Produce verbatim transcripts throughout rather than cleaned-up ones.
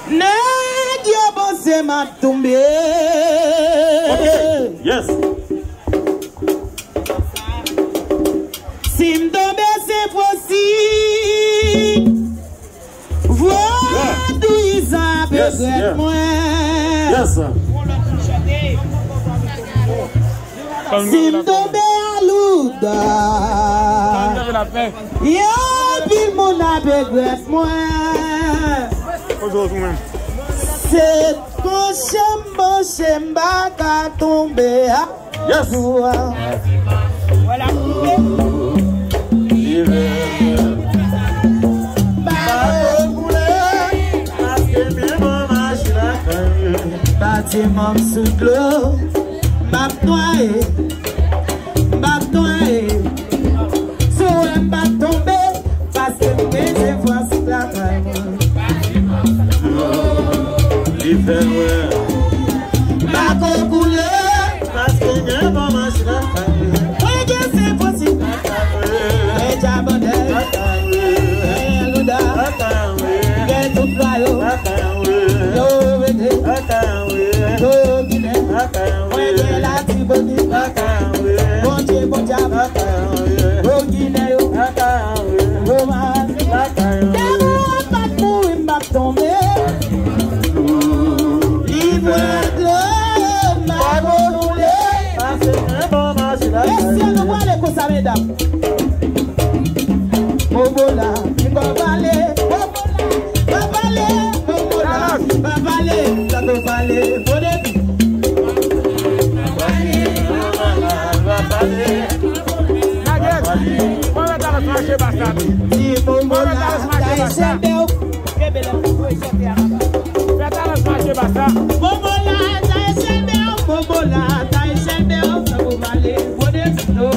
Nèg yo panse m ap tonbe. Ok, yes. Si m tonbe se fwosik. Vodouyizan ap regrèt mwen. Yes. Si m tonbe alouda. Yo, anpil moun ap regrèt mwen. Se panche m panche m pa ka tonbe a. Yes. Bato koule, paske men mwen mache lakay. Batiman m sou dlo, m ap nwaye, m ap nwaye. Si w wè m pa tonbe, paske m gen se fwans lakay mwen. Li fè nwè. Bako koule. Paske gen bon mach lakay. Mwen gen se fwans lakay mwen. Gen djabandèl. Gen louda. Gen tout fwa yo. Yo rete. Yo ginen. Mwen gen Latibonit. Bondye, Bondye. Yo ginen yo. Yo mal. Devan w pa t mouri, m p ap tonbe. Li pran dlo, m pa konn woule. Mesye, nou prale konsa, medam. Mobo la, li pa pale. Mobo la, pa pale. Mobo la, pa pale. Sa ko pale, bon depi. Pa pale. Nagèt, mwen mèt alòs mache basa. Ti mobo la, ta esèbè w. Kenbe lè pou voye chante a la. Fè talans mache basa. Mobo la, ta esèbè w. Mobo la, ta esèbè w. Sa pou pale, bon depi nou.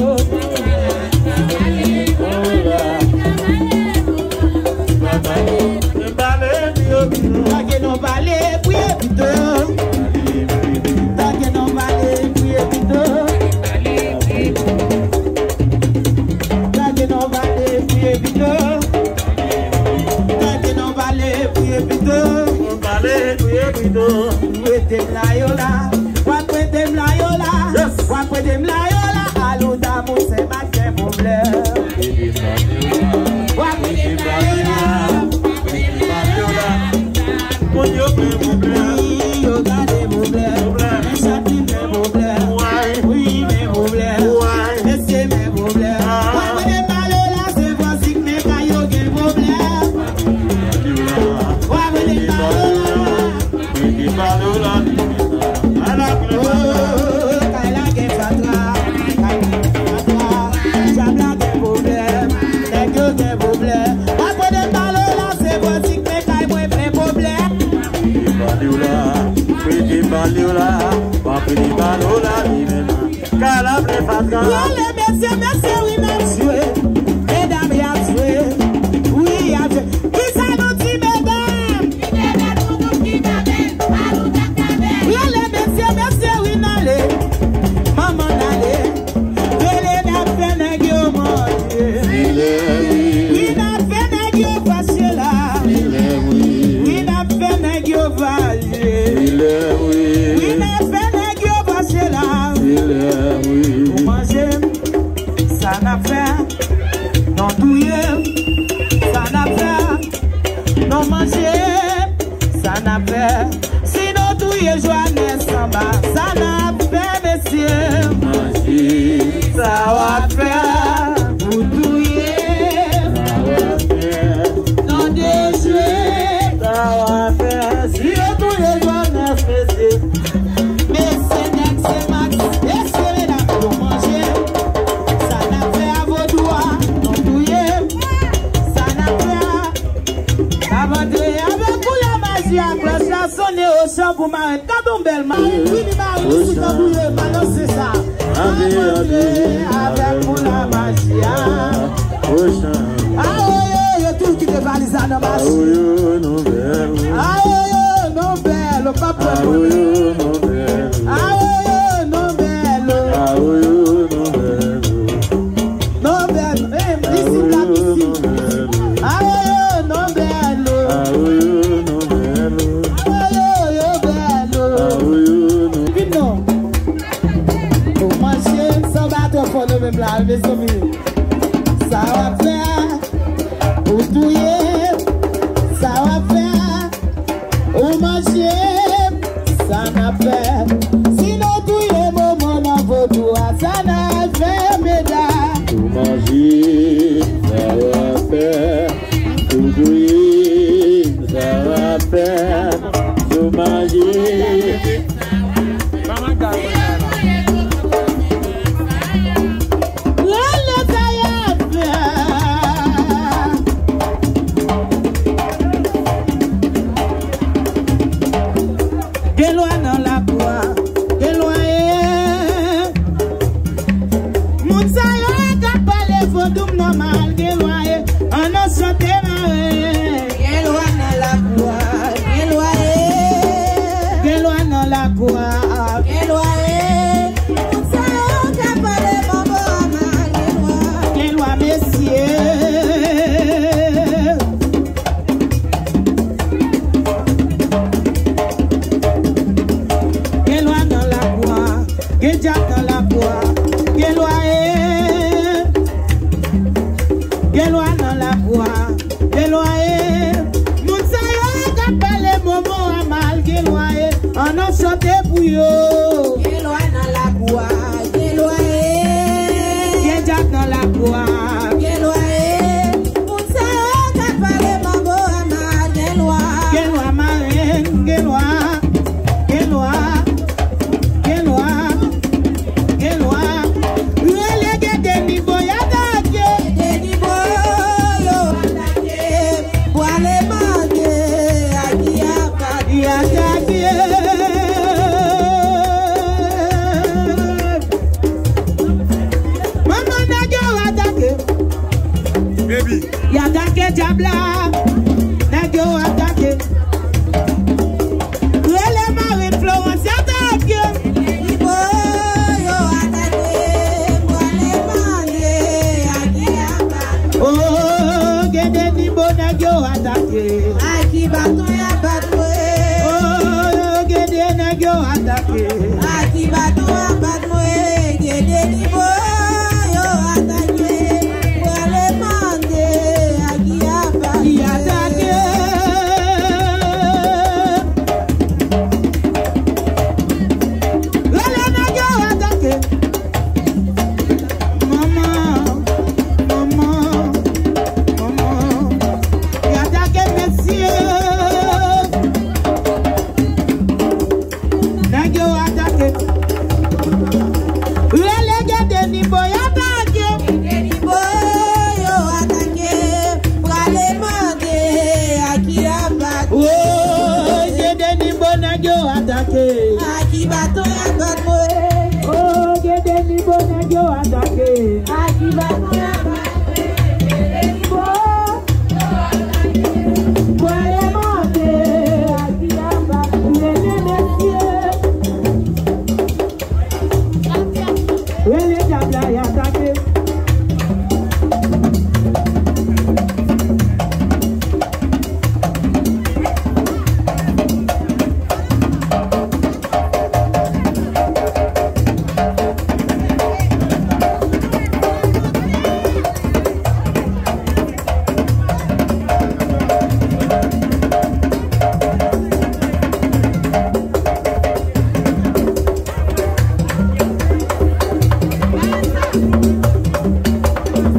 Tanke nou pale, priye pito. Tanke nou pale, priye pito. Tanke nou pale, priye pito. Tanke nou pale, priye pito. Pale, priye pito. Rete m la yo la. W ap rete m la yo la. W ap rete m la yo la. Alou damou se maten pwoblèm. W ap rete m la yo la. Moun yo fè pwoblèm. Wi, yo gade pwoblèm. Pwoblèm. Men sa ki fè pwoblèm. Wi, men pwoblèm. Mesye, men pwoblèm. W ap rete m la yo la, se fwans ki men kay yo gen pwoblèm. W ap rete m la yo la. Mwen ki pale w la, ala kle fatra. Kay la gen fatra, kay la gen fatra. Djab la gen pwoblèm, nèg yo gen pwoblèm. W ap tande pale w la, se bòtik men kay mwen plen pwoblèm. Mwen ki pale w la, mwen ki pale w la, mwen ki pale w la, li menm. Kay la plen fatra. Rele mesye, mesye wi n ap jwe. Medam y ap jwe. Wi y ap jwe. Kisa nou di medam? Rele mesye, mesye wi n ale. Manman n ale. Rele n ap fè nèg yo manje. Wi n ap fè nèg yo fache la. Wi n ap fè nèg yo fache. Wi n ap fè nèg yo fache la. Ou manje m, sa n ap fè? Non touye m, sa n ap fè? Non manje m, sa n ap fè? Si nou touye Johannes anba, sa n ap fè mesye? Manje, sa w ap fè? Pou touye m, sa w ap fè? Non de Jezi, sa w ap fè? Si yo touye Johannes mesye. Mesye nèg se Max, mesye medam yo manje. Sa n ap fè a vodou a, nou touye. Sa n ap fè a, n ap antre avèk koulè maji a, klòch la sonnen, ochan pou marèt. Gad on bèl marèt, vini mari nou sou tanbouye, balanse sa. N ap antre avèk koulè maji a. Awoyo, yo tou kite valiz la nan maji. Awoyo, non bèl, ou p ap pran pwoblèm. Awoyo, non bèl, ou. Non bèl, eh, isit la, isit. Awoyo, non bèl, ou. Al, mezanmi, sa w ap fè a? Ou touye m, sa w ap fè a? Ou manje m, sa n ap fè? Si nou touye Momo nan vodou a, sa n a fè, medam? Ou manje m, sa w ap fè? Ou touye m, sa w ap fè? Ou manje m. Rele sa y ap fè. Gen lwa nan lakou a, gen lwa, e. Moun sa yo k ap pale vodou m nòmal, gen lwa, e. Ann nou chante mare. Gen lwa nan lakou a, gen lwa, e. Gen lwa nan lakou a, gen lwa, e. Moun sa yo k ap pale manbo a mal, gen lwa. Gen lwa, mesye. Gen lwa nan lakou a, gen dyab nan lakou a, gen lwa, e. Gen lwa nan lakou a, gen lwa, e. Moun sa yo k ap pale Momo a mal, gen lwa, e. Ann nou chante pou yo. Gen lwa nan lakou a, gen lwa, e. Gen dyab nan lakou a, gen lwa, e. Moun sa yo k ap pale manbo a mal, gen lwa. Gen lwa, marenn, gen lwa. Gen lwa, gen lwa, gen lwa. Rele Gede Nibo, y atake. Gede Nibo, yo atake. Pwale mande, a ki apa? Y atake. Manman, nèg yo atake. Baby. Y atake dyab la. Nèg yo atake. Rele Marie Florence, y atake. Nibo, yo atake. Pwale mande, a ki apa? Oh, Gede Nibo, nèg yo atake. A ki baton y ap bat mwen? Oh, Gede, nèg yo atake. A ki baton y ap bat mwen? Gede Nibo, yo atake. Pwale mande, a ki apa? Y atake. Rele nèg yo atake. Manman, manman, manman. Y atake, mesye. Nèg yo atake. Rele Gede Nibo, y atake. Gede Nibo, yo atake. Pwale mande, a ki apa? Woy, Gede Nibo, nèg yo atake. A ki baton y ap